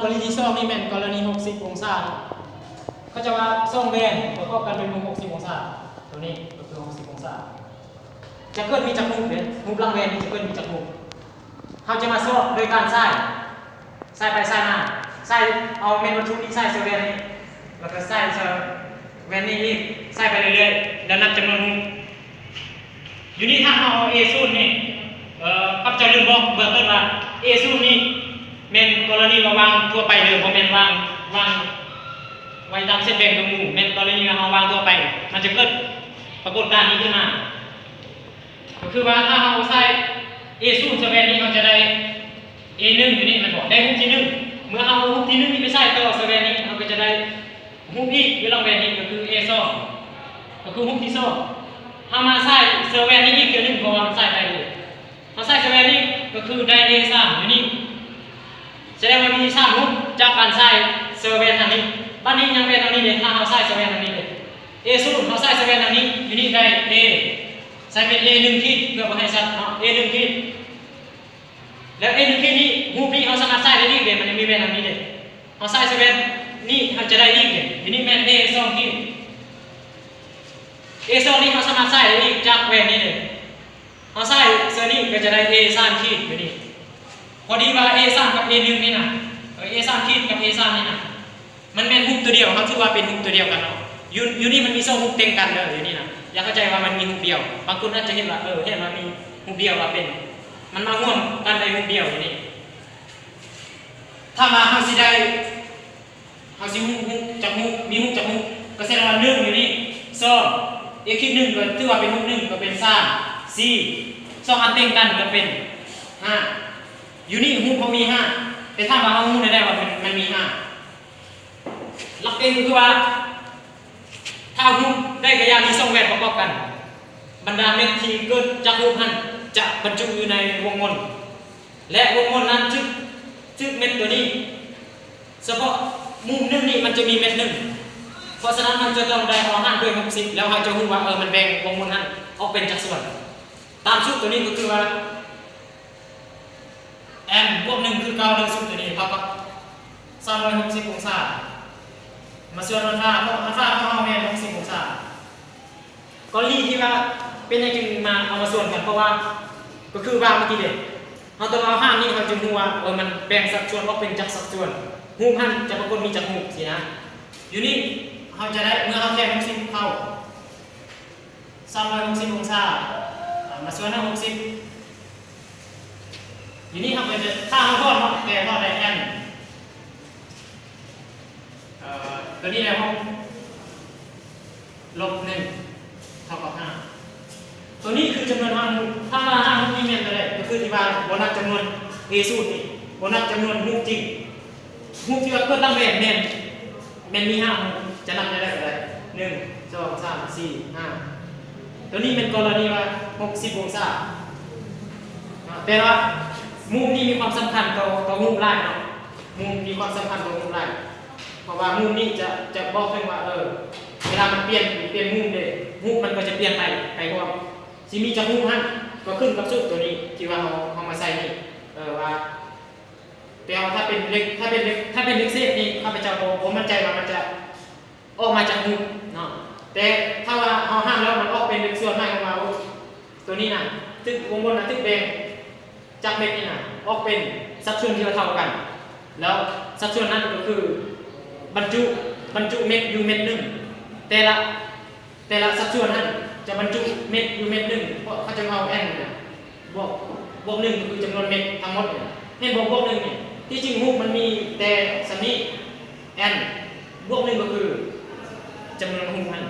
ກໍລະນີທີສອງນີ້ແມ່ນກໍລະນີຫົກສິບອົງສາເນາະ. ເຂົາເຈົ້າວ່າສອງແວ່ນປະກອບກັນເປັນມຸມຫົກສິບອົງສາ. ໂຕນີ້ກໍຄືຫົກສິບອົງສາ. ຈະເກີດມີຈັກຮູບເດ້? ຮູບຫຼັງແວ່ນນີ້ຈະເກີດມີຈັກຮູບ? ເຮົາຈະມາຊອກໂດຍການສາຍ ສາຍໄປສາຍມາ ສາຍ ເອົາແມ່ນວັດຖຸນີ້ສາຍໃສ່ແວ່ນນີ້ ແລ້ວກໍສາຍໃສ່ແວ່ນນີ້ອີກ ສາຍໄປເລື້ອຍໆ ແລ້ວນັບຈຳນວນຮູບ. ຢູ່ນີ້ຖ້າເຮົາເອົາ ເອສູນ ນີ້ ເອີ ຂ້າພະເຈົ້າລືມບອກເບື້ອງຕົ້ນວ່າ ເອສູນ ນີ້ແມ່ນກໍລະນີວ່າວາງທົ່ວໄປເດີ ບໍ່ແມ່ນວາງ ວາງໄວ້ຕາມເສັ້ນແບ່ງຕົວໝູ່ ແມ່ນກໍລະນີວ່າເຮົາວາງທົ່ວໄປ ມັນຈະເກີດປາກົດການນີ້ຂຶ້ນມາ. ກໍຄືວ່າຖ້າເຮົາໃສ່ ເອສູນ ໃສ່ແວ່ນນີ້ ເຮົາຈະໄດ້ ເອໜຶ່ງ ຢູ່ນີ້ແມ່ນບໍ່? ໄດ້ຮູບທີໜຶ່ງ. ເມື່ອເຮົາເອົາຮູບທີໜຶ່ງນີ້ໄປໃສ່ຕໍ່ໃສ່ແວ່ນນີ້ ເຮົາກໍຈະໄດ້ຮູບອີກຢູ່ຫຼັງແວ່ນນີ້ ກໍຄື ເອສອງ ກໍຄືຮູບທີສອງ. ເຮົາມາໃສ່ໃສ່ແວ່ນນີ້ອີກເທື່ອໜຶ່ງ ເພາະວ່າມັນໃສ່ໄປເລີຍ. ເຮົາໃສ່ໃສ່ແວ່ນນີ້ກໍຄືໄດ້ ເອສາມ ຢູ່ນີ້. ສະແດງວ່າມີສາມຮູບຈາກການໃສ່ໃສ່ແວ່ນທາງນີ້. ບາດນີ້ຍັງແວ່ນທາງນີ້ເດ້ ຖ້າເຮົາໃສ່ໃສ່ແວ່ນທາງນີ້ເດ້ ເອສູນ ເຮົາໃສ່ໃສ່ແວ່ນທາງນີ້ ຢູ່ນີ້ໄດ້ ເອ ໃສ່ເປັນ ເອໜຶ່ງ ຂີດ ເພື່ອບໍ່ໃຫ້ຊັດເນາະ ເອໜຶ່ງ ຂີດ. ແລ້ວ ເອໜຶ່ງ ຂີດ ນີ້ ຮູບນີ້ເຮົາສາມາດໃສ່ໄດ້ອີກເດ້ ມັນຍັງມີແວ່ນທາງນີ້ເດ້. ເຮົາໃສ່ໃສ່ແວ່ນນີ້ ເຮົາຈະໄດ້ອີກເດ້ ຢູ່ນີ້ແມ່ນ ເອສອງ ຂີດ. ເອສອງ ນີ້ເຮົາສາມາດໃສ່ໄດ້ອີກຈາກແວ່ນນີ້ເດ້. ເຮົາໃສ່ໃສ່ນີ້ກໍຈະໄດ້ ເອສາມ ຂີດ ຢູ່ນີ້. ພໍດີວ່າ ເອສາມ ກັບ ເອໜຶ່ງ ນີ້ນະ ເອີ ເອສາມ ຂີດ ກັບ ເອສາມ ນີ້ນະ ມັນແມ່ນຮູບຕົວດຽວ ເຮົາຖືວ່າເປັນຮູບຕົວດຽວກັນເນາະ. ຢູ່ ຢູ່ນີ້ມັນມີສອງຮູບເຕັງກັນເດີ ຢູ່ນີ້ນະ. ຢ່າເຂົ້າໃຈວ່າມັນມີຮູບດຽວ. ບາງຄົນອາດຈະເຫັນວ່າ ເອີ ເຫັນວ່າມີຮູບດຽວວ່າເປັນ ມັນມາຮ່ວມກັນໄດ້ຮູບດຽວຢູ່ນີ້. ຖ້າວ່າເຮົາຊິໄດ້ ເຮົາຊິຮູ້ ຮູ້ຈັກຮູບ ມີຮູບຈັກຮູບ ກໍສະແດງວ່າ ໜຶ່ງ ຢູ່ນີ້ ສອງ ເອຂີດໜຶ່ງ ກໍຖືວ່າເປັນຮູບໜຶ່ງ ກໍເປັນສາມ ສີ່ ສອງອັນເຕັງກັນກໍເປັນຫ້າ. ຢູ່ນີ້ຮູບເຮົາມີຫ້າ ແຕ່ຖາມວ່າເຮົາຮູ້ໄດ້ໃດວ່າມັນ ມັນມີຫ້າ? ຫຼັກເກນກໍຄືວ່າ ຖ້າຮູບໃດກໍຢ່າມີສອງແວ່ນປະກອບກັນ ບັນດາເມັດທີ່ເກີດຈາກຮູບຫັ້ນຈະບັນຈຸຢູ່ໃນວົງມົນ ແລະ ວົງມົນນັ້ນຖືກ ຖືກເມັດຕົວນີ້ ສະເພາະມຸມໜຶ່ງນີ້ມັນຈະມີເມັດໜຶ່ງ. ເພາະສະນັ້ນມັນຈະຕ້ອງໄດ້ເອົາຫານດ້ວຍຫົກສິບ ແລ້ວເຮົາຈະຮູ້ວ່າ ເອີ ມັນແບ່ງວົງມົນຫັ້ນອອກເປັນຈັກສ່ວນ. ຕາມສູດຕົວນີ້ກໍຄືວ່າ ແອນ ບວກໜຶ່ງ ຄືເກົ່າ ໃນສູດຕົວນີ້ເທົ່າກັບສາມຮ້ອຍຫົກສິບອົງສາ ມາສ່ວນອັນຟາ ເພາະອັນຟາຂອງເຮົາແມ່ນຫົກສິບອົງສາ. ກໍລະນີທີ່ວ່າເປັນຫຍັງຈຶ່ງມາເອົາມາສ່ວນກັນ ເພາະວ່າກໍຄືວ່າເມື່ອກີ້ເດ ເຮົາຕ້ອງເອົາຫານນີ້ ເຮົາຈຶ່ງຮູ້ວ່າ ເອີ ມັນແບ່ງສັດສ່ວນອອກເປັນຈັກສັດສ່ວນ ຮູບຫັ້ນຈະປາກົດມີຈັກຮູບຊີ້ນະ. ຢູ່ນີ້ເຮົາຈະໄດ້ ເມື່ອເຮົາແທນຫົກສິບເຂົ້າ ສາມຮ້ອຍຫົກສິບອົງສາ ມາສ່ວນໃຫ້ຫົກສິບ ຢູ່ນີ້ເຮົາກໍຈະ ຖ້າເຮົາຖອນເນາະ ແຕ່ຖອນໄດ້ແອນ ເອີ ຕົວນີ້ໄດ້ຫົກ ລົບໜຶ່ງ ເທົ່າກັບຫ້າ. ຕົວນີ້ຄືຈຳນວນຮາກຮູບ ຖ້າວ່າຮາກຮູບນີ້ແມ່ນຕົວໃດ ກໍຄືທີ່ວ່າບໍ່ນັບຈຳນວນ ເອສູນ ນີ້ ບໍ່ນັບຈຳນວນຮູບຈິງ ຮູບທີ່ວ່າເກີດຫຼັງແວ່ນແມ່ນ ແມ່ນມີຫ້າຮູບ ຈະນັບແນວໃດກໍໄດ້ ໜຶ່ງ ສອງ ສາມ ສີ່ ຫ້າ. ຕົວນີ້ແມ່ນກໍລະນີວ່າຫົກສິບອົງສາ ແຕ່ວ່າມຸມນີ້ມີຄວາມສຳຄັນຕໍ່ ຕໍ່ຮູບຫຼາຍເນາະ ມຸມມີຄວາມສຳຄັນຕໍ່ຮູບຫຼາຍ ເພາະວ່າມຸມນີ້ຈະ ຈະບອກເຖິງວ່າ ເອີ ເວລາມັນປ່ຽນ ປ່ຽນມຸມເດ້ ຮູບມັນກໍຈະປ່ຽນໄປ ໄປພ້ອມ. ຊິມີຈັກຮູບຫັ້ນ ກໍຂຶ້ນກັບສູດຕົວນີ້ທີ່ວ່າເຮົາ ເຮົາມາໃສ່ນີ້ ເອີ ວ່າ ແຕ່ວ່າຖ້າເປັນເຫຼັກ ຖ້າເປັນເຫຼັກ ຖ້າເປັນເຫຼັກເສດນີ້ ຂ້າພະເຈົ້າບໍ່ ບໍ່ໝັ້ນໃຈວ່າມັນຈະອອກມາຈັກຮູບເນາະ ແຕ່ຖ້າວ່າເຮົາຫານແລ້ວມັນອອກເປັນເຫຼັກສ່ວນ ໝາຍຄວາມວ່າ ໂອ້ ຕົວນີ້ນະ ຖືກ ວົງບົນນະ ຖືກແບ່ງຈາກເມັດນີ້ນະ ອອກເປັນສັດສ່ວນທີ່ວ່າເທົ່າກັນ ແລ້ວສັດສ່ວນນັ້ນກໍຄືບັນຈຸ ບັນຈຸເມັດຢູ່ເມັດໜຶ່ງ ແຕ່ລະ ແຕ່ລະສັດສ່ວນຫັ້ນຈະບັນຈຸເມັດຢູ່ເມັດໜຶ່ງ ເພາະເຂົາຈະເອົາແອນນະ ບວກ ບວກໜຶ່ງ ກໍຄືຈຳນວນເມັດທັງໝົດນີ້ ເຫັນບໍ່? ບວກໜຶ່ງນີ້ ທີ່ຈິງຮູບມັນມີແຕ່ສ່ຳນີ້ ແອນ ບວກໜຶ່ງ ກໍຄືຈຳນວນຮູບຫັ້ນ